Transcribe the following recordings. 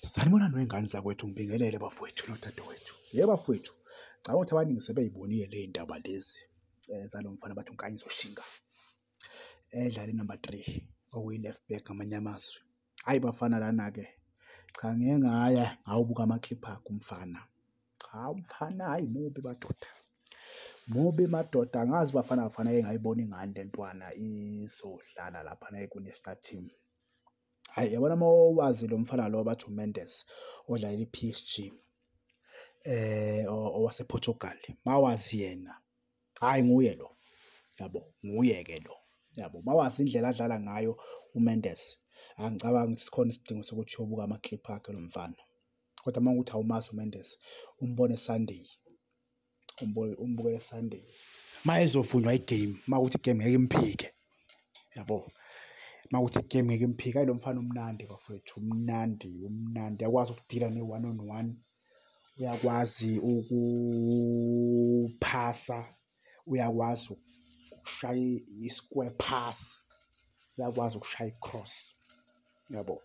Sanibonani wey'ngane zakwethu, ngibingelele bafowethu nodadewethu. Ye bafowethu, ngicabanga ukuthi abaningi sebey'bonile ley'ndaba lezi zalo mfana bathi uNkanyiso Shinga edlala inamba three, okuyi-left back ngamanye amazwi. Hhayi bafana lana-ke, cha ngike ngaya ngayobuka ama-clip akhe umfana. Cha umfana hhayi mubi madoda, mubi madoda. Angazi iBafana Bafana yayingayiboni ngani le ntwana izodlala laphana ku-national team. Hhayi yabona uma wazi lo mfana lo bathi uMendes odlalela i-PSG owasePortugal, mawazi yena, hhayi nguye lo, yabo nguye-ke lo, yabo. Mawazi indlela adlala ngayo uMendes, angicabangi ukuthi sikhona isidingo sokuthi uyobuka ama-clip akhe lo mfana, kodwa uma kuwukuthi awumazi uMendes, umbone Sunday, umbukele Sunday. Uma ezovunywa i-game, uma kuwukuthi i-game ngeke imphike, yabo. Uma kuwukuthi i-game ngeke imphike, hhayi lo mfana umnandi bafowethu, umnandi, umnandi, uyakwazi ukudila ne-one on one, uyakwazi ukuphasa, uyakwazi ukushaya i-square pass, uyakwazi ukushaya i-cross, yabo.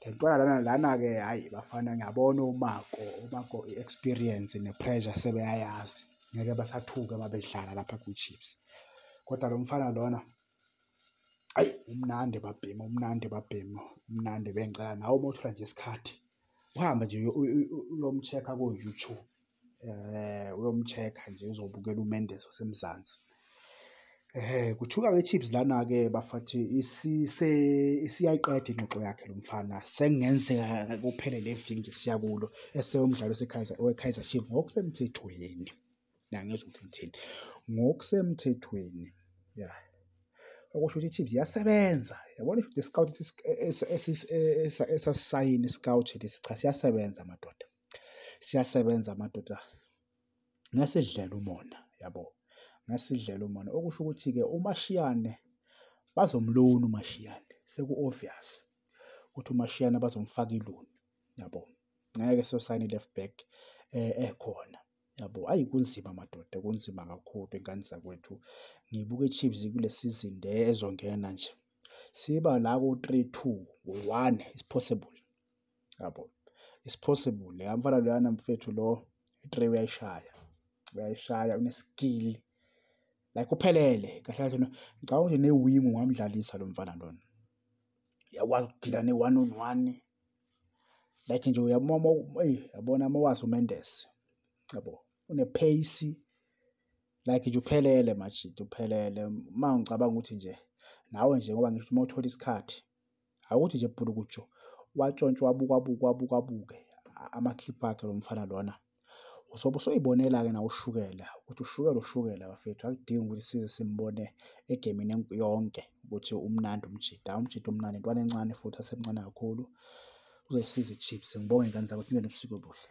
Le ntwana lana lana-ke hhayi bafana ngiyabona oMako, oMako i-experience ne-pressure sebeyayazi, ngeke basathuka uma bedlala lapha kwi-Chiefs. Kodwa lo mfana lona, hhayi umnandi babhemu, umnandi babhemu, umnandi. Bengicela nawe uma uthola nje isikhathi uhambe nje uyom-check-a ko-YouTube, uyom-check-a nje uzobukela uMendes waseMzansi. Ehhe, kuthiwa-ke i-Chiefs lana-ke bafethu isiyayiqeda ingxoxo yakhe lo mfana, sekungenzeka kuphele le viki nje siya kulo eseyomdlalo we-Kaizer Chiefs ngokusemthethweni. Niyangizwa ukuthi ngithini? Ngokusemthethweni, ya. Okusho ukuthi i-Chiefs iyasebenza, yabona if the scout esasisayina i-scout lesi, cha siyasebenza madoda, siyasebenza madoda. Ngasidlela umona, yabo, ngasidlela umona. Okusho ukuthi-ke uMashiyane bazomlona uMashiyane, seku-obvious ukuthi uMashiyane bazomfaka iloni, yabo. Ngeke siyosayina i-left back ekhona, yabo. Ayi kunzima madoda, kunzima kakhulu ey'ngane zakwethu. Ngibuka i-Chiefs kule season le ezongena nje, siba la ko-three, two, one, it's possible, yabo, it's possible. Loya mfana loyana mfethu lo, i-three uyayishaya, uyayishaya, une-skill like uphelele kahle kahle. Ngicabanga ukuthi ne-wing ungamdlalisa lo mfana lona, uyakwazi ukudila ne-one on one like nje uyabona, eyi yabona uma wazi uMendes, yabo, une-pace like nje uphelele majita, uphelele. Uma ngicabanga ukuthi nje nawe nje ngoba ngisho uma uthola isikhathi awukuthi nje bhulukuju watshontsha wabuka abuke wabuka abuke ama-clip akhe lo mfana lona, uzobe usuyibonela-ke nawe ushukela ukuthi ushukela ushukela bafethu, akudingi ukuthi size simbone egemini yonke ukuthi umnandi umjita. Umjita umnandi, intwana encane futhi asemncane kakhulu, uzoyisiza i-Chiefs. Ngibonge ngane zakwethu, nibe nobusuku obuhle.